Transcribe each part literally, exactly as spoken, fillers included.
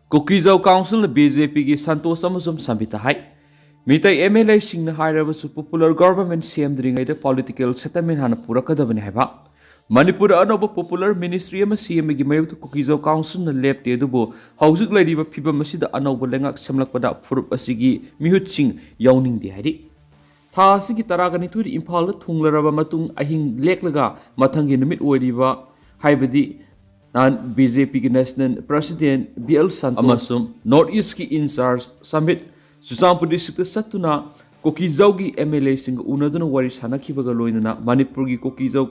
ꯀꯨꯀꯤꯖꯧ ꯀꯥꯎꯟꯁꯤꯜꯅ B J ꯄꯤꯒꯤ ꯁꯟꯇꯣꯁ ꯑꯃꯁꯨꯡ ꯁꯝꯕꯤꯠꯇ ꯍꯥꯏ꯫ ꯃꯤꯇꯩ ꯑꯦꯝ ꯑꯦꯜ ꯑꯦꯁꯤꯡꯅ ꯍꯥꯏꯔꯕꯁꯨ popular government ꯁꯦꯝꯗ꯭ꯔꯤꯉꯩꯗ political settlement ꯍꯥꯟꯅ ꯄꯨꯔꯛꯀꯗꯕꯅꯤ ꯍꯥꯏꯕ꯫ ꯃꯅꯤꯄꯨꯔꯗ ꯑꯅꯧꯕ popular ministry ꯑꯃ ꯁꯦꯝꯕꯒꯤ ꯃꯥꯌꯣꯛꯇ ꯀꯨꯀꯤꯖꯧ ꯀꯥꯎꯟꯁꯤꯜꯅ ꯂꯦꯞꯇꯦ, ꯑꯗꯨꯕꯨ ꯍꯧꯖꯤꯛ ꯂꯩꯔꯤꯕ ꯐꯤꯕꯝ ꯑꯁꯤꯗ ꯑꯅꯧꯕ ꯂꯩꯉꯥꯛ ꯁꯦꯝꯂꯛꯄꯗ ꯐꯨꯔꯨꯞ ꯑꯁꯤꯒꯤ ꯃꯤꯍꯨꯠꯁꯤꯡ ꯌꯥꯎꯅꯤꯡꯗꯦ ꯍꯥꯏꯔꯤ꯫ ꯊꯥ ꯑꯁꯤꯒꯤ ꯇꯔꯥꯒ ꯅꯤꯊꯣꯏꯗ ꯏꯝꯐꯥꯜꯗ ꯊꯨꯡꯂꯔꯕ ꯃꯇꯨꯡ ꯑꯍꯤꯡ ꯂꯦꯛꯂꯒ ꯃꯊꯪꯒꯤ ꯅꯨꯃꯤꯠ ꯑꯣꯏꯔꯤꯕ, ꯍꯥꯏꯕꯗꯤ ꯅꯍꯥꯟ ꯕꯤ ꯖꯦ ꯄꯤꯒꯤ national president B L Santosh ꯑꯃꯁꯨꯡ North East ꯀꯤ in charge ꯁꯝꯕꯤꯠ ꯆꯨꯔꯆꯥꯟꯄꯨꯔ district ꯇ ꯆꯠꯇꯨꯅ ꯀꯨꯀꯤꯖꯧꯒꯤ ꯑꯦꯝ ꯑꯦꯜ ꯑꯦꯁꯤꯡꯒ ꯎꯅꯗꯨꯅ ꯋꯥꯔꯤ ꯁꯥꯟꯅꯈꯤꯕꯒ ꯂꯣꯏꯅꯅ ꯃꯅꯤꯄꯨꯔꯒꯤ ꯀꯨꯀꯤꯖꯧ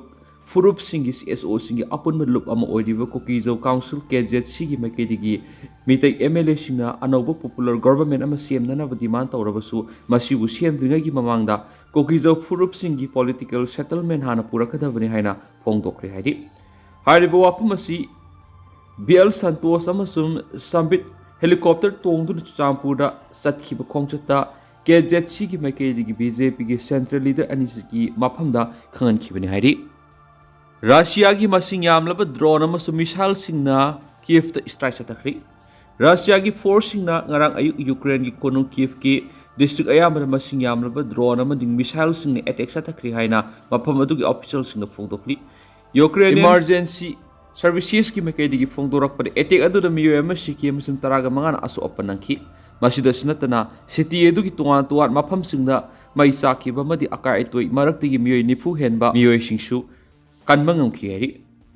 ꯐꯨꯔꯨꯞꯁꯤꯡꯒꯤ ꯁꯤ ꯑꯦꯁ ꯑꯣꯁꯤꯡꯒꯤ ꯑꯄꯨꯟꯕ ꯂꯨꯞ ꯑꯃ ꯑꯣꯏꯔꯤꯕ ꯀꯨꯀꯤꯖꯧ ꯀꯥꯎꯟꯁꯤꯜ ꯀꯦ ꯖꯦꯠ ꯁꯤꯒꯤ ꯃꯥꯏꯀꯩꯗꯒꯤ ꯃꯤꯇꯩ ꯑꯦꯝ ꯑꯦꯜ ꯑꯦꯁꯤꯡꯅ ꯑꯅꯧꯕ popular government ꯑꯃ ꯁꯦꯝꯅꯅꯕ demand ꯇꯧꯔꯕꯁꯨ, ꯃꯁꯤꯕꯨ ꯁꯦꯝꯗ꯭ꯔꯤꯉꯩꯒꯤ ꯃꯃꯥꯡꯗ ꯀꯨꯀꯤꯖꯧ ꯐꯨꯔꯨꯞꯁꯤꯡꯒꯤ political settlement ꯍꯥꯟꯅ ꯄꯨꯔꯛꯀꯗꯕꯅꯤ ꯍꯥꯏꯅ ꯐꯣꯡꯗꯣꯛꯈ꯭ꯔꯦ ꯍꯥꯏꯔꯤ꯫ ꯍꯥꯏꯔꯤꯕ ꯋꯥꯐꯝ ꯑꯁꯤ ꯕꯤ ꯑꯦꯜ ꯁꯟꯇꯣꯁ ꯑꯃꯁꯨꯡ ꯁꯝꯕꯤꯠ helicopter ꯇꯣꯡꯗꯨꯅ ꯆꯨꯔꯆꯥꯟꯄꯨꯔꯗ ꯆꯠꯈꯤꯕ ꯈꯣꯡꯆꯠꯇ ꯀꯦ ꯖꯦꯠ ꯁꯤꯒꯤ ꯃꯥꯏꯀꯩꯗꯒꯤ ꯕꯤ ꯖꯦ ꯄꯤꯒꯤ central leader ꯑꯅꯤꯁꯤꯒꯤ ꯃꯐꯝꯗ ꯈꯪꯍꯟꯈꯤꯕꯅꯤ ꯍꯥꯏꯔꯤ꯫ ꯔꯁꯤꯌꯥꯒꯤ ꯃꯁꯤꯡ ꯌꯥꯝꯂꯕ drone ꯑꯃꯁꯨꯡ missileꯁꯤꯡꯅ ꯀꯤꯌꯦꯚꯇ strike ꯆꯠꯊꯈ꯭ꯔꯤ꯫ ꯔꯁꯤꯌꯥꯒꯤ forceꯁꯤꯡꯅ ꯉꯔꯥꯡ ꯑꯌꯨꯛ ꯌꯨꯀ꯭ꯔꯦꯟꯒꯤ ꯀꯣꯅꯨꯡ ꯀꯤꯌꯦꯚꯀꯤ district ꯑꯌꯥꯝꯕꯗ ꯃꯁꯤꯡ ꯌꯥꯝꯂꯕ drone ꯑꯃꯗꯤ missileꯁꯤꯡꯅ attack ꯆꯠꯊꯈ꯭ꯔꯤ ꯍꯥꯏꯅ ꯃꯐꯝ ꯑꯗꯨꯒꯤ officialꯁꯤꯡꯅ ꯐꯣꯡꯗꯣꯛꯂꯤ꯫ ꯌꯨꯀ꯭ꯔꯦꯟ emergency servicesꯀꯤ ꯃꯥꯏꯀꯩꯗꯒꯤ ꯐꯣꯡꯗꯣꯔꯛꯄꯗ attack ꯑꯗꯨꯗ ꯃꯤꯑꯣꯏ ꯑꯃ ꯁꯤꯈꯤ ꯑꯃꯁꯨꯡ ꯇꯔꯥꯒ ꯃꯉꯥꯅ ꯑꯁꯣꯛ ꯑꯄꯟ ꯅꯪꯈꯤ꯫ ꯃꯁꯤꯗꯁꯨ ꯅꯠꯇꯅ, city ꯑꯗꯨꯒꯤ ꯇꯣꯉꯥꯟ ꯇꯣꯉꯥꯟ ꯃꯐꯝꯁꯤꯡꯗ ꯃꯩ ꯆꯥꯛꯈꯤꯕ ꯑꯃꯗꯤ ꯑꯀꯥꯏ ꯑꯇꯣꯏ ꯃꯔꯛꯇꯒꯤ ꯃꯤꯑꯣꯏ ꯅꯤꯐꯨ ꯍꯦꯟꯕ ꯃꯤꯑꯣꯏꯁꯤꯡꯁꯨ ꯀꯟꯕ ꯉꯝꯈꯤ ꯍꯥꯏꯔꯤ꯫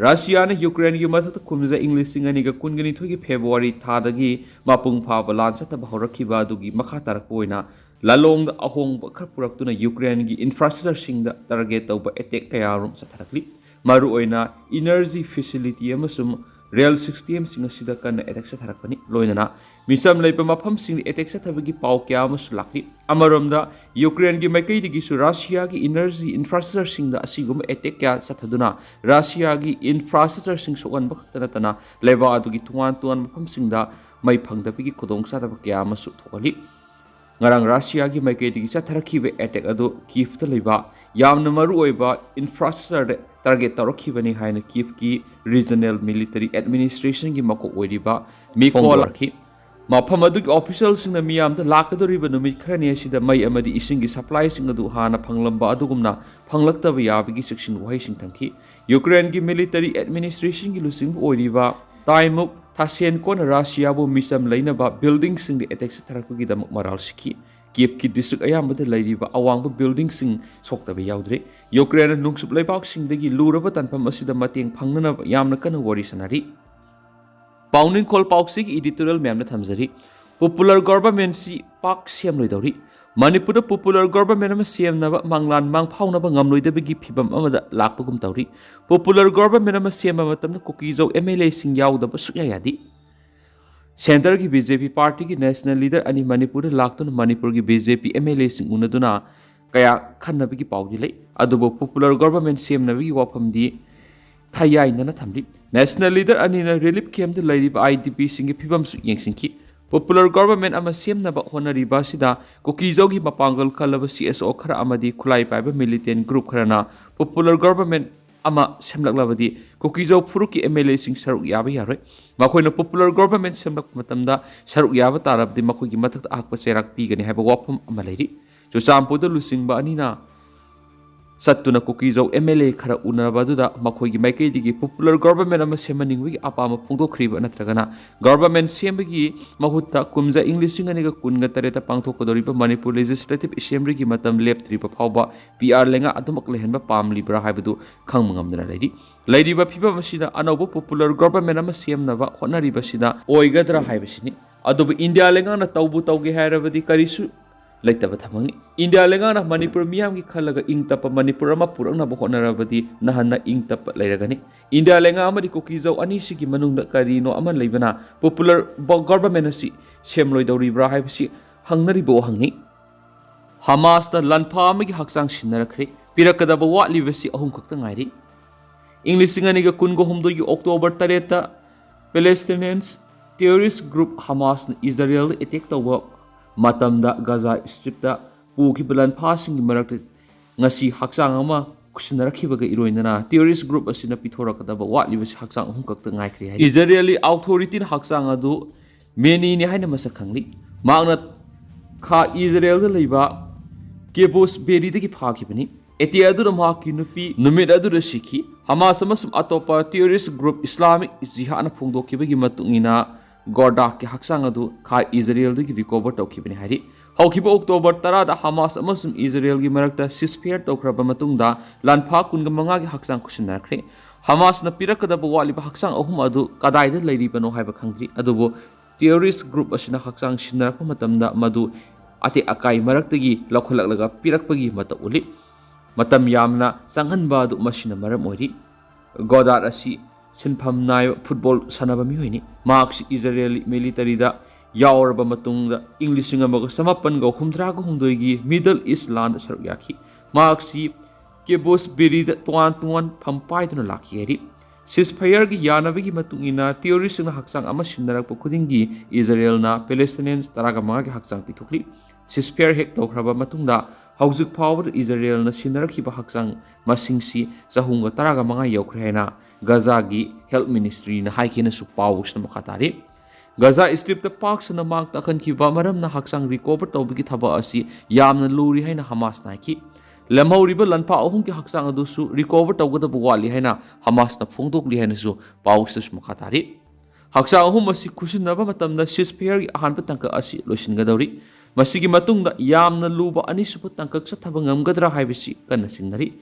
ꯔꯁꯤꯌꯥꯅ ꯌꯨꯀ꯭ꯔꯦꯟꯒꯤ ꯃꯊꯛꯇ ꯀꯨꯝꯖꯥ ꯏꯪ ꯂꯤꯁꯤꯡ ꯑꯅꯤꯒ ꯀꯨꯟꯒ ꯅꯤꯊꯣꯏꯒꯤ ꯐꯦꯕ꯭ꯔꯨꯋꯥꯔꯤ ꯊꯥꯗꯒꯤ ꯃꯄꯨꯡ ꯐꯥꯕ ꯂꯥꯟ ꯆꯠꯊꯕ ꯍꯧꯔꯛꯈꯤꯕ ꯑꯗꯨꯒꯤ ꯃꯈꯥ ꯇꯥꯔꯛꯄ ꯑꯣꯏꯅ ꯂꯥꯂꯣꯡꯗ ꯑꯍꯣꯡꯕ ꯈꯔ ꯄꯨꯔꯛꯇꯨꯅ ꯌꯨꯀ꯭ꯔꯦꯟꯒꯤ infrastructureꯁꯤꯡꯗ target ꯇꯧꯕ attack ꯀꯌꯥꯔꯨꯝ ꯆꯠꯊꯔꯛꯂꯤ꯫ ꯃꯔꯨꯑꯣꯏꯅ energy facility ꯑꯃꯁꯨꯡ rail systemꯁꯤꯡ ꯑꯁꯤꯗ ꯀꯟꯅ attack ꯆꯠꯊꯔꯛꯄꯅꯤ꯫ ꯂꯣꯏꯅꯅ ꯃꯤꯆꯝ ꯂꯩꯕ ꯃꯐꯝꯁꯤꯡꯗ attack ꯆꯠꯊꯕꯒꯤ ꯄꯥꯎ ꯀꯌꯥ ꯑꯃꯁꯨ ꯂꯥꯛꯂꯤ꯫ ꯑꯃꯔꯣꯝꯗ, ꯌꯨꯀ꯭ꯔꯦꯟꯒꯤ ꯃꯥꯏꯀꯩꯗꯒꯤꯁꯨ ꯔꯁꯤꯌꯥꯒꯤ energy infrastructureꯁꯤꯡꯗ ꯑꯁꯤꯒꯨꯝꯕ attack ꯀꯌꯥ ꯆꯠꯊꯗꯨꯅ ꯔꯁꯤꯌꯥꯒꯤ infrastructureꯁꯤꯡ ꯁꯣꯛꯍꯟꯕ ꯈꯛꯇ ꯅꯠꯇꯅ ꯂꯩꯕꯥꯛ ꯑꯗꯨꯒꯤ ꯇꯣꯉꯥꯟ ꯇꯣꯉꯥꯟꯕ ꯃꯐꯝꯁꯤꯡꯗ ꯃꯩ ꯐꯪꯗꯕꯒꯤ ꯈꯨꯗꯣꯡꯆꯥꯗꯕ ꯀꯌꯥ ꯑꯃꯁꯨ ꯊꯣꯛꯍꯜꯂꯤ꯫ ꯉꯔꯥꯡ ꯔꯁꯤꯌꯥꯒꯤ ꯃꯥꯏꯀꯩꯗꯒꯤ ꯆꯠꯊꯔꯛꯈꯤꯕ attack ꯑꯗꯨ ꯀꯤꯌꯦꯚꯇ ꯂꯩꯕ ꯌꯥꯝꯅ ꯃꯔꯨꯑꯣꯏꯕ infrastructureꯗ target ꯇꯧꯔꯛꯈꯤꯕꯅꯤ ꯍꯥꯏꯅ ꯀꯤꯞꯀꯤ Regional Military Administrationꯒꯤ ꯃꯀꯣꯛ ꯑꯣꯏꯔꯤꯕ ꯃꯤꯀꯣ ꯐꯣꯡꯗꯣꯔꯛꯈꯤ꯫ ꯃꯐꯝ ꯑꯗꯨꯒꯤ officialꯁꯤꯡꯅ ꯃꯤꯌꯥꯝꯗ ꯂꯥꯛꯀꯗꯧꯔꯤꯕ ꯅꯨꯃꯤꯠ ꯈꯔꯅꯤ ꯑꯁꯤꯗ ꯃꯩ ꯑꯃꯗꯤ ꯏꯁꯤꯡꯒꯤ supplyꯁꯤꯡ ꯑꯗꯨ ꯍꯥꯟꯅ ꯐꯪꯂꯝꯕ ꯑꯗꯨꯒꯨꯝꯅ ꯐꯪꯂꯛꯇꯕ ꯌꯥꯕꯒꯤ ꯆꯦꯛꯁꯤꯟ ꯋꯥꯍꯩꯁꯤꯡ ꯊꯝꯈꯤ꯫ ꯌꯨꯀ꯭ꯔꯦꯟꯒꯤ Military Administrationꯒꯤ ꯂꯨꯆꯤꯡꯕ ꯑꯣꯏꯔꯤꯕ ꯇꯥꯏꯃꯨꯛ ꯊꯥꯁꯦꯟꯀꯣꯅ ꯔꯁꯤꯌꯥꯕꯨ ꯃꯤꯆꯝ ꯂꯩꯅꯕ buildingꯁꯤꯡꯗ attack ꯆꯠꯊꯔꯛꯄꯒꯤꯗꯃꯛ ꯃꯔꯥꯜ ꯁꯤꯈꯤ꯫ ꯀꯤꯞꯀꯤ district ꯑꯌꯥꯝꯕꯗ ꯂꯩꯔꯤꯕ ꯑꯋꯥꯡꯕ buildingꯁꯤꯡ ꯁꯣꯛꯇꯕ ꯌꯥꯎꯗ꯭ꯔꯤ꯫ ꯌꯨꯀ꯭ꯔꯦꯟꯅ ꯅꯨꯡꯆꯨꯞ ꯂꯩꯕꯥꯛꯁꯤꯡꯗꯒꯤ ꯂꯨꯔꯕ ꯇꯥꯟꯐꯝ ꯑꯁꯤꯗ ꯃꯇꯦꯡ ꯐꯪꯅꯅꯕ ꯌꯥꯝꯅ ꯀꯟꯅ ꯋꯥꯔꯤ ꯁꯥꯅꯔꯤ꯫ ꯄꯥꯎꯅꯤꯡꯈꯣꯜ ꯄꯥꯎꯆꯦꯒꯤ editorial ꯃꯌꯥꯝꯅ ꯊꯝꯖꯔꯤ꯫ Popular governmentꯁꯤ ꯄꯥꯛ ꯁꯦꯝꯂꯣꯏꯗꯧꯔꯤ꯫ ꯃꯅꯤꯄꯨꯔꯗ popular government ꯑꯃ ꯁꯦꯝꯅꯕ ꯃꯪꯂꯥꯟ ꯃꯥꯡꯐꯥꯎꯅꯕ ꯉꯝꯂꯣꯏꯗꯕꯒꯤ ꯐꯤꯕꯝ ꯑꯃꯗ ꯂꯥꯛꯄꯒꯨꯝ ꯇꯧꯔꯤ꯫ Popular government ꯑꯃ ꯁꯦꯝꯕ ꯃꯇꯝꯗ ꯀꯨꯀꯤꯖꯧ MLAꯁꯤꯡ ꯌꯥꯎꯗꯕ ꯁꯨꯛꯌꯥ ꯌꯥꯗꯦ꯫ Centreꯒꯤ BJP partyꯒꯤ national leader ꯑꯅꯤ ꯃꯅꯤꯄꯨꯔꯗ ꯂꯥꯛꯇꯨꯅ ꯃꯅꯤꯄꯨꯔꯒꯤ BJP MLAꯁꯤꯡ ꯎꯅꯗꯨꯅ ꯀꯌꯥ ꯈꯟꯅꯕꯒꯤ ꯄꯥꯎꯗꯤ ꯂꯩ꯫ ꯑꯗꯨꯕꯨ popular government ꯁꯦꯝꯅꯕꯒꯤ ꯋꯥꯐꯝꯗꯤ ꯊꯌꯥꯏꯅꯅ ꯊꯝꯂꯤ꯫ National leader ꯑꯅꯤꯅ relief campꯇ ꯂꯩꯔꯤꯕ IDPꯁꯤꯡꯒꯤ ꯐꯤꯕꯝꯁꯨ ꯌꯦꯡꯁꯤꯟꯈꯤ꯫ Popular government ꯑꯃ ꯁꯦꯝꯅꯕ ꯍꯣꯠꯅꯔꯤꯕ ꯑꯁꯤꯗ ꯀꯨꯀꯤꯖꯧꯒꯤ ꯃꯄꯥꯡꯒꯜ ꯀꯜꯂꯕ CSO ꯈꯔ ꯑꯃꯗꯤ ꯈꯨꯠꯂꯥꯏ ꯄꯥꯏꯕ militant group ꯈꯔꯅ popular government ꯑꯃ ꯁꯦꯝꯂꯛꯂꯕꯗꯤ ꯀꯨꯀꯤꯖꯧ ꯐꯨꯔꯨꯞꯀꯤ MLAꯁꯤꯡ ꯁꯔꯨꯛ ꯌꯥꯕ ꯌꯥꯔꯣꯏ꯫ ꯃꯈꯣꯏꯅ popular government ꯁꯦꯝꯂꯛꯄ ꯃꯇꯝꯗ ꯁꯔꯨꯛ ꯌꯥꯕ ꯇꯥꯔꯕꯗꯤ ꯃꯈꯣꯏꯒꯤ ꯃꯊꯛꯇ ꯑꯍꯛꯄ ꯆꯩꯔꯥꯛ ꯄꯤꯒꯅꯤ ꯍꯥꯏꯕ ꯋꯥꯐꯝ ꯑꯃ ꯂꯩꯔꯤ꯫ ꯆꯨꯔꯆꯥꯟꯄꯨꯔꯗ ꯂꯨꯆꯤꯡꯕ ꯑꯅꯤꯅ ꯆꯠꯇꯨꯅ ꯀꯨꯀꯤꯖꯧ MLA ꯈꯔ ꯎꯅꯕ ꯑꯗꯨꯗ ꯃꯈꯣꯏꯒꯤ ꯃꯥꯏꯀꯩꯗꯒꯤ popular government ꯑꯃ ꯁꯦꯝꯍꯟꯅꯤꯡꯕꯒꯤ ꯑꯄꯥꯝꯕ ꯐꯣꯡꯗꯣꯛꯈ꯭ꯔꯤꯕ ꯅꯠꯇ꯭ꯔꯒꯅ government ꯁꯦꯝꯕꯒꯤ ꯃꯍꯨꯠꯇ ꯀꯨꯝꯖꯥ ꯏꯪ ꯂꯤꯁꯤꯡ ꯑꯅꯤꯒ ꯀꯨꯟꯒ ꯇꯔꯦꯠꯇ ꯄꯥꯡꯊꯣꯛꯀꯗꯧꯔꯤꯕ ꯃꯅꯤꯄꯨꯔ Legislative Assemblyꯒꯤ ꯃꯇꯝ ꯂꯦꯞꯇ꯭ꯔꯤꯕ ꯐꯥꯎꯕ PR ꯂꯩꯉꯥꯛ ꯑꯗꯨꯃꯛ ꯂꯩꯍꯟꯕ ꯄꯥꯝꯂꯤꯕ꯭ꯔꯥ ꯍꯥꯏꯕꯗꯨ ꯈꯪꯕ ꯉꯝꯗꯅ ꯂꯩꯔꯤ꯫ ꯂꯩꯔꯤꯕ ꯐꯤꯕꯝ ꯑꯁꯤꯗ ꯑꯅꯧꯕ popular government ꯑꯃ ꯁꯦꯝꯅꯕ ꯍꯣꯠꯅꯔꯤꯕꯁꯤꯗ ꯑꯣꯏꯒꯗ꯭ꯔꯥ ꯍꯥꯏꯕꯁꯤꯅꯤ꯫ ꯑꯗꯨꯕꯨ ꯏꯟꯗꯤꯌꯥ ꯂꯩꯉꯥꯛꯅ ꯇꯧꯕꯨ ꯇꯧꯒꯦ ꯍꯥꯏꯔꯕꯗꯤ ꯀꯔꯤꯁꯨ ꯂꯩꯇꯕ ꯊꯕꯛꯅꯤ꯫ ꯏꯟꯗꯤꯌꯥ ꯂꯩꯉꯥꯛꯅ ꯃꯅꯤꯄꯨꯔ ꯃꯤꯌꯥꯝꯒꯤ ꯈꯜꯂꯒ ꯏꯪ ꯇꯞꯄ ꯃꯅꯤꯄꯨꯔ ꯑꯃ ꯄꯨꯔꯛꯅꯕ ꯍꯣꯠꯅꯔꯕꯗꯤ ꯅꯍꯥꯟꯅ ꯏꯪ ꯇꯞꯄ ꯂꯩꯔꯒꯅꯤ꯫ ꯏꯟꯗꯤꯌꯥ ꯂꯩꯉꯥꯛ ꯑꯃꯗꯤ ꯀꯨꯀꯤꯖꯧ ꯑꯅꯤꯁꯤꯒꯤ ꯃꯅꯨꯡꯗ ꯀꯔꯤꯅꯣ ꯑꯃ ꯂꯩꯕꯅ popular government ꯑꯁꯤ ꯁꯦꯝꯂꯣꯏꯗꯧꯔꯤꯕ꯭ꯔꯥ ꯍꯥꯏꯕꯁꯤ ꯍꯪꯅꯔꯤꯕ ꯋꯥꯍꯪꯅꯤ꯫ ꯍꯃꯥꯁꯇ ꯂꯥꯟꯐꯥ ꯑꯃꯒꯤ ꯍꯛꯆꯥꯡ ꯁꯤꯟꯅꯔꯛꯈ꯭ꯔꯦ꯫ ꯄꯤꯔꯛꯀꯗꯕ ꯋꯥꯠꯂꯤꯕꯁꯤ ꯑꯍꯨꯝ ꯈꯛꯇ ꯉꯥꯏꯔꯤ꯫ ꯏꯪ ꯂꯤꯁꯤꯡ ꯑꯅꯤꯒ ꯀꯨꯟꯒ ꯍꯨꯝꯗꯣꯏꯒꯤ October ꯇꯔꯦꯠꯇ Palestinians terrorist group Hamasꯅ ꯏꯖꯔꯦꯜꯗ attack ꯇꯧꯕ ꯃꯇꯝꯗ ꯒꯥꯖꯥ Stripꯇ ꯄꯨꯈꯤꯕ ꯂꯥꯟꯐꯥꯁꯤꯡꯒꯤ ꯃꯔꯛꯇ ꯉꯁꯤ ꯍꯛꯆꯥꯡ ꯑꯃ ꯈꯨꯠꯁꯤꯟꯅꯔꯛꯈꯤꯕꯒ ꯏꯔꯣꯏꯅꯅ terrorist group ꯑꯁꯤꯅ ꯄꯤꯊꯣꯔꯛꯀꯗꯕ ꯋꯥꯠꯂꯤꯕꯁꯤ ꯍꯛꯆꯥꯡ ꯑꯍꯨꯝ ꯈꯛꯇ ꯉꯥꯏꯈ꯭ꯔꯦ ꯍꯥꯏ꯫ ꯏꯖꯔꯦꯜꯒꯤ authority ꯅ ꯍꯛꯆꯥꯡ ꯑꯗꯨ ꯃꯦꯅꯤꯅꯤ ꯍꯥꯏꯅ ꯃꯁꯛ ꯈꯪꯂꯤ꯫ ꯃꯍꯥꯛꯅ ꯈꯥ ꯏꯖꯔꯦꯜꯗ ꯂꯩꯕ ꯀꯦꯕꯣꯁ ꯕꯦꯔꯤꯗꯒꯤ ꯐꯥꯈꯤꯕꯅꯤ꯫ ꯑꯦꯇꯦꯛ ꯑꯗꯨꯗ ꯃꯍꯥꯛꯀꯤ ꯅꯨꯄꯤ ꯅꯨꯃꯤꯠ ꯑꯗꯨꯗ ꯁꯤꯈꯤ꯫ ꯍꯃꯥꯁ ꯑꯃꯁꯨꯡ ꯑꯇꯣꯞꯄ terrorist group Islamic Jihad ꯅ ꯐꯣꯡꯗꯣꯛꯈꯤꯕꯒꯤ ꯃꯇꯨꯡ ꯏꯟꯅ ꯒꯣꯔꯗꯥꯛꯀꯤ ꯍꯛꯆꯥꯡ ꯑꯗꯨ ꯈꯥ ꯏꯖꯔꯦꯜꯗꯒꯤ recover ꯇꯧꯈꯤꯕꯅꯤ ꯍꯥꯏꯔꯤ꯫ ꯍꯧꯈꯤꯕ ꯑꯣꯛꯇꯣꯕꯔ ꯇꯔꯥꯗ ꯍꯃꯥꯁ ꯑꯃꯁꯨꯡ ꯏꯖꯔꯦꯜꯒꯤ ꯃꯔꯛꯇ ceasefire ꯇꯧꯈ꯭ꯔꯕ ꯃꯇꯨꯡꯗ ꯂꯥꯟꯐꯥ ꯀꯨꯟꯒ ꯃꯉꯥꯒꯤ ꯍꯛꯆꯥꯡ ꯈꯨꯠꯁꯤꯟꯅꯔꯛꯈ꯭ꯔꯦ꯫ ꯍꯃꯥꯁꯅ ꯄꯤꯔꯛꯀꯗꯕ ꯋꯥꯠꯂꯤꯕ ꯍꯛꯆꯥꯡ ꯑꯍꯨꯝ ꯑꯗꯨ ꯀꯗꯥꯏꯗ ꯂꯩꯔꯤꯕꯅꯣ ꯍꯥꯏꯕ ꯈꯪꯗ꯭ꯔꯤ, ꯑꯗꯨꯕꯨ terrorist group ꯑꯁꯤꯅ ꯍꯛꯆꯥꯡ ꯁꯤꯟꯅꯔꯛꯄ ꯃꯇꯝꯗ ꯃꯗꯨ ꯑꯇꯦꯛ ꯑꯀꯥꯏ ꯃꯔꯛꯇꯒꯤ ꯂꯧꯈꯠꯂꯛꯂꯒ ꯄꯤꯔꯛꯄꯒꯤ ꯃꯇꯧ ꯎꯠꯂꯤ꯫ ꯃꯇꯝ ꯌꯥꯝꯅ ꯆꯪꯍꯟꯕ ꯑꯗꯨ ꯃꯁꯤꯅ ꯃꯔꯝ ꯑꯣꯏꯔꯤ꯫ ꯒꯣꯗꯥꯔ ꯑꯁꯤ ꯁꯤꯟꯐꯝ ꯅꯥꯏꯕ ꯐꯨꯠꯕꯣꯜ ꯁꯥꯟꯅꯕ ꯃꯤꯑꯣꯏꯅꯤ꯫ ꯃꯍꯥꯛꯁꯤ ꯏꯖꯔꯦꯂꯤ military ꯗ ꯌꯥꯎꯔꯕ ꯃꯇꯨꯡꯗ ꯏꯪ ꯂꯤꯁꯤꯡ ꯑꯃꯒ ꯆꯃꯥꯄꯟꯒ ꯍꯨꯝꯗ꯭ꯔꯥꯒ ꯍꯨꯝꯗꯣꯏꯒꯤ Middle East ꯂꯥꯟꯗ ꯁꯔꯨꯛ ꯌꯥꯈꯤ꯫ ꯃꯍꯥꯛꯁꯤ ꯀꯦꯕꯣꯁ ꯕꯦꯔꯤꯗ ꯇꯣꯉꯥꯟ ꯇꯣꯉꯥꯟ ꯐꯝ ꯄꯥꯏꯗꯨꯅ ꯂꯥꯛꯈꯤ ꯍꯥꯏꯔꯤ꯫ Ceasefire ꯒꯤ ꯌꯥꯅꯕꯒꯤ ꯃꯇꯨꯡ ꯏꯟꯅ terrorist ꯁꯤꯡꯅ ꯍꯛꯆꯥꯡ ꯑꯃ ꯁꯤꯟꯅꯔꯛꯄ ꯈꯨꯗꯤꯡꯒꯤ ꯏꯖꯔꯦꯜꯅ Palestinians ꯇꯔꯥꯒ ꯃꯉꯥꯒꯤ ꯍꯛꯆꯥꯡ ꯄꯤꯊꯣꯛꯂꯤ꯫ Ceasefire ꯍꯦꯛ ꯇꯧꯈ꯭ꯔꯕ ꯃꯇꯨꯡꯗ ꯍꯧꯖꯤꯛ ꯐꯥꯎꯕꯗ ꯏꯖꯔꯦꯜꯅ ꯁꯤꯟꯅꯔꯛꯈꯤꯕ ꯍꯛꯆꯥꯡ ꯃꯁꯤꯡꯁꯤ ꯆꯍꯨꯝꯒ ꯇꯔꯥꯒ ꯃꯉꯥ ꯌꯧꯈ꯭ꯔꯦ ꯍꯥꯏꯅ ꯒꯖꯥꯒꯤ health ministry ꯅ ꯍꯥꯏꯈꯤ ꯍꯥꯏꯅꯁꯨ ꯄꯥꯎꯁꯤꯅ ꯃꯈꯥ ꯇꯥꯔꯤ꯫ ꯒꯖꯥ ꯏꯁꯇ꯭ꯔꯤꯞꯇ ꯄꯥꯛ ꯁꯟꯅ ꯃꯥꯡ ꯇꯥꯛꯍꯟꯈꯤꯕ ꯃꯔꯝꯅ ꯍꯛꯆꯥꯡ recover ꯇꯧꯕꯒꯤ ꯊꯕꯛ ꯑꯁꯤ ꯌꯥꯝꯅ ꯂꯨꯔꯤ ꯍꯥꯏꯅ ꯍꯃꯥꯁꯅ ꯍꯥꯏꯈꯤ꯫ ꯂꯦꯝꯍꯧꯔꯤꯕ ꯂꯥꯟꯐꯥ ꯑꯍꯨꯝꯒꯤ ꯍꯛꯆꯥꯡ ꯑꯗꯨꯁꯨ recover ꯇꯧꯒꯗꯕ ꯋꯥꯠꯂꯤ ꯍꯥꯏꯅ ꯍꯃꯥꯁꯅ ꯐꯣꯡꯗꯣꯛꯂꯤ ꯍꯥꯏꯅꯁꯨ ꯄꯥꯎꯁꯤꯗꯁꯨ ꯃꯈꯥ ꯇꯥꯔꯤ꯫ ꯍꯛꯆꯥꯡ ꯑꯍꯨꯝ ꯑꯁꯤ ꯈꯨꯠꯁꯤꯟꯅꯕ ꯃꯇꯝꯗ ceasefire ꯒꯤ ꯑꯍꯥꯟꯕ ꯇꯥꯡꯀꯛ ꯑꯁꯤ ꯂꯣꯏꯁꯤꯟꯒꯗꯧꯔꯤ꯫ ꯃꯁꯤꯒꯤ ꯃꯇꯨꯡꯗ ꯌꯥꯝꯅ ꯂꯨꯕ ꯑꯅꯤꯁꯨꯕ ꯇꯥꯡꯀꯛ ꯆꯠꯊꯕ ꯉꯝꯒꯗ꯭ꯔꯥ ꯍꯥꯏꯕꯁꯤ ꯀꯟꯅ ꯆꯤꯡꯅꯔꯤ꯫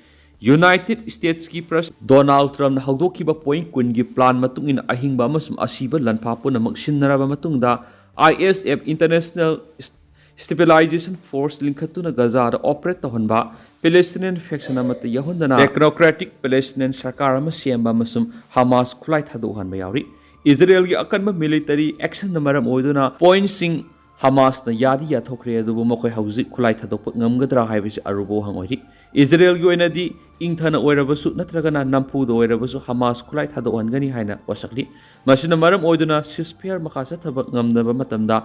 United States ꯀꯤ President Donald Trump ꯅ ꯍꯧꯗꯣꯛꯈꯤꯕ point ꯀꯨꯟꯒꯤ plan ꯃꯇꯨꯡ ꯏꯟꯅ ꯑꯍꯤꯡꯕ ꯑꯃꯁꯨꯡ ꯑꯁꯤꯕ ꯂꯥꯟꯐꯥ ꯄꯨꯝꯅꯃꯛ ꯁꯤꯟꯅꯔꯕ ꯃꯇꯨꯡꯗ, I S F, International Stabilization Force ꯂꯤꯡꯈꯠꯇꯨꯅ ꯒꯖꯥꯗ operate ꯇꯧꯍꯟꯕ, Palestinian faction ꯑꯃꯠꯇ ꯌꯥꯎꯍꯟꯗꯅ technocratic Palestinian ꯁꯔꯀꯥꯔ ꯑꯃ ꯁꯦꯝꯕ ꯑꯃꯁꯨꯡ ꯍꯃꯥꯁ ꯈꯨꯠꯂꯥꯏ ꯊꯥꯗꯣꯛꯍꯟꯕ ꯌꯥꯎꯔꯤ꯫ ꯏꯖꯔꯦꯜꯒꯤ ꯑꯀꯟꯕ military action ꯅ ꯃꯔꯝ ꯑꯣꯏꯗꯨꯅ point ꯁꯤꯡ ꯍꯃꯥꯁꯅ ꯌꯥꯗꯤ ꯌꯥꯊꯣꯛꯈ꯭ꯔꯦ, ꯑꯗꯨꯕꯨ ꯃꯈꯣꯏ ꯍꯧꯖꯤꯛ ꯈꯨꯠꯂꯥꯏ ꯊꯥꯗꯣꯛꯄ ꯉꯝꯒꯗ꯭ꯔꯥ ꯍꯥꯏꯕꯁꯤ ꯑꯔꯨꯕ ꯋꯥꯍꯪ ꯑꯣꯏꯔꯤ꯫ ꯏꯖꯔꯦꯜꯒꯤ ꯑꯣꯏꯅꯗꯤ ꯏꯪꯊꯅ ꯑꯣꯏꯔꯕꯁꯨ ꯅꯠꯇ꯭ꯔꯒꯅ ꯅꯝꯐꯨꯗ ꯑꯣꯏꯔꯕꯁꯨ ꯍꯃꯥꯁ ꯈꯨꯠꯂꯥꯏ ꯊꯥꯗꯣꯛꯍꯟꯒꯅꯤ ꯍꯥꯏꯅ ꯋꯥꯁꯛꯂꯤ꯫ ꯃꯁꯤꯅ ꯃꯔꯝ ꯑꯣꯏꯗꯨꯅ ceasefire ꯃꯈꯥ ꯆꯠꯊꯕ ꯉꯝꯗꯕ ꯃꯇꯝꯗ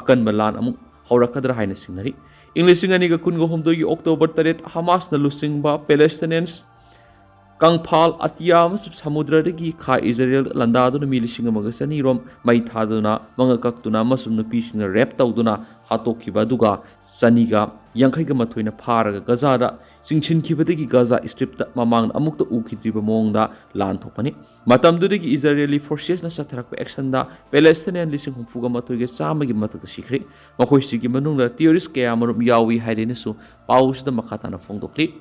ꯑꯀꯟꯕ ꯂꯥꯟ ꯑꯃꯨꯛ ꯍꯧꯔꯛꯀꯗ꯭ꯔꯥ ꯍꯥꯏꯅ ꯆꯤꯡꯅꯔꯤ꯫ ꯏꯪ ꯂꯤꯁꯤꯡ ꯑꯅꯤꯒ ꯀꯨꯟꯒ ꯍꯨꯝꯗꯣꯏꯒꯤ October ꯇꯔꯦꯠ Hamasꯅ ꯂꯨꯆꯤꯡꯕ Palestinians ꯀꯪꯐꯥꯜ ꯑꯇꯤꯌꯥ ꯑꯃꯁꯨꯡ ꯁꯃꯨꯗ꯭ꯔꯗꯒꯤ ꯈꯥ ꯏꯖꯔꯦꯜ ꯂꯥꯟꯗꯥꯗꯨꯅ ꯃꯤ ꯂꯤꯁꯤꯡ ꯑꯃꯒ ꯆꯅꯤ ꯔꯣꯝ ꯃꯩ ꯊꯥꯗꯨꯅ, ꯃꯉꯛ ꯀꯛꯇꯨꯅ ꯑꯃꯁꯨꯡ ꯅꯨꯄꯤꯁꯤꯡꯅ rape ꯇꯧꯗꯨꯅ ꯍꯥꯠꯇꯣꯛꯈꯤꯕ ꯑꯗꯨꯒ ꯆꯅꯤꯒ ꯌꯥꯡꯈꯩꯒ ꯃꯥꯊꯣꯏꯅ ꯐꯥꯔꯒ ꯒꯖꯥꯗ ꯆꯤꯡꯁꯤꯟꯈꯤꯕꯗꯒꯤ ꯒꯖꯥ Stripꯇ ꯃꯃꯥꯡꯗ ꯑꯃꯨꯛꯇ ꯎꯈꯤꯗ꯭ꯔꯤꯕ ꯃꯑꯣꯡꯗ ꯂꯥꯟ ꯊꯣꯛꯄꯅꯤ꯫ ꯃꯇꯝꯗꯨꯗꯒꯤ ꯏꯖꯔꯦꯂꯤ forcesꯅ ꯆꯠꯊꯔꯛꯄ actionꯗ Palestinian ꯂꯤꯁꯤꯡ ꯍꯨꯝꯐꯨꯒ ꯃꯥꯊꯣꯏꯒ ꯆꯥꯝꯃꯒꯤ ꯃꯊꯛꯇ ꯁꯤꯈ꯭ꯔꯦ꯫ ꯃꯈꯣꯏꯁꯤꯒꯤ ꯃꯅꯨꯡꯗ terrorist ꯀꯌꯥ ꯑꯃꯔꯣꯝ ꯌꯥꯎꯏ ꯍꯥꯏꯔꯦꯅꯁꯨ ꯄꯥꯎꯁꯤꯗ ꯃꯈꯥ ꯇꯥꯅ ꯐꯣꯡꯗꯣꯛꯂꯤ꯫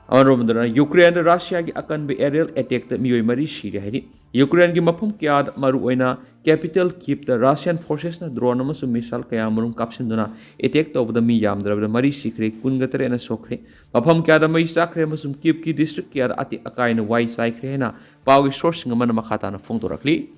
ꯑꯃꯔꯣꯝꯗꯅ ꯌꯨꯀ꯭ꯔꯦꯟꯗ ꯔꯁꯤꯌꯥꯒꯤ ꯑꯀꯟꯕ aerial attackꯇ ꯃꯤꯑꯣꯏ ꯃꯔꯤ ꯁꯤꯔꯦ ꯍꯥꯏꯔꯤ꯫ ꯌꯨꯀ꯭ꯔꯦꯟꯒꯤ ꯃꯐꯝ ꯀꯌꯥꯗ, ꯃꯔꯨꯑꯣꯏꯅ capital Kyivꯇ Russian forcesꯅ drone ꯑꯃꯁꯨꯡ missile ꯀꯌꯥ ꯑꯃꯔꯣꯝ ꯀꯥꯞꯁꯤꯟꯗꯨꯅ attack ꯇꯧꯕꯗ ꯃꯤ ꯌꯥꯝꯗ꯭ꯔꯕꯗ ꯃꯔꯤ ꯁꯤꯈ꯭ꯔꯦ, ꯀꯨꯟꯒ ꯇꯔꯦꯠꯅ ꯁꯣꯛꯈ꯭ꯔꯦ꯫ ꯃꯐꯝ ꯀꯌꯥꯗ ꯃꯩ ꯆꯥꯛꯈ꯭ꯔꯦ ꯑꯃꯁꯨꯡ Kyivꯀꯤ district ꯀꯌꯥꯗ ꯑꯇꯦꯛ ꯑꯀꯥꯏꯅ ꯋꯥꯏ ꯆꯥꯏꯈ꯭ꯔꯦ ꯍꯥꯏꯅ ꯄꯥꯎꯒꯤ sourceꯁꯤꯡ ꯑꯃꯅ ꯃꯈꯥ ꯇꯥꯅ ꯐꯣꯡꯗꯣꯔꯛꯂꯤ꯫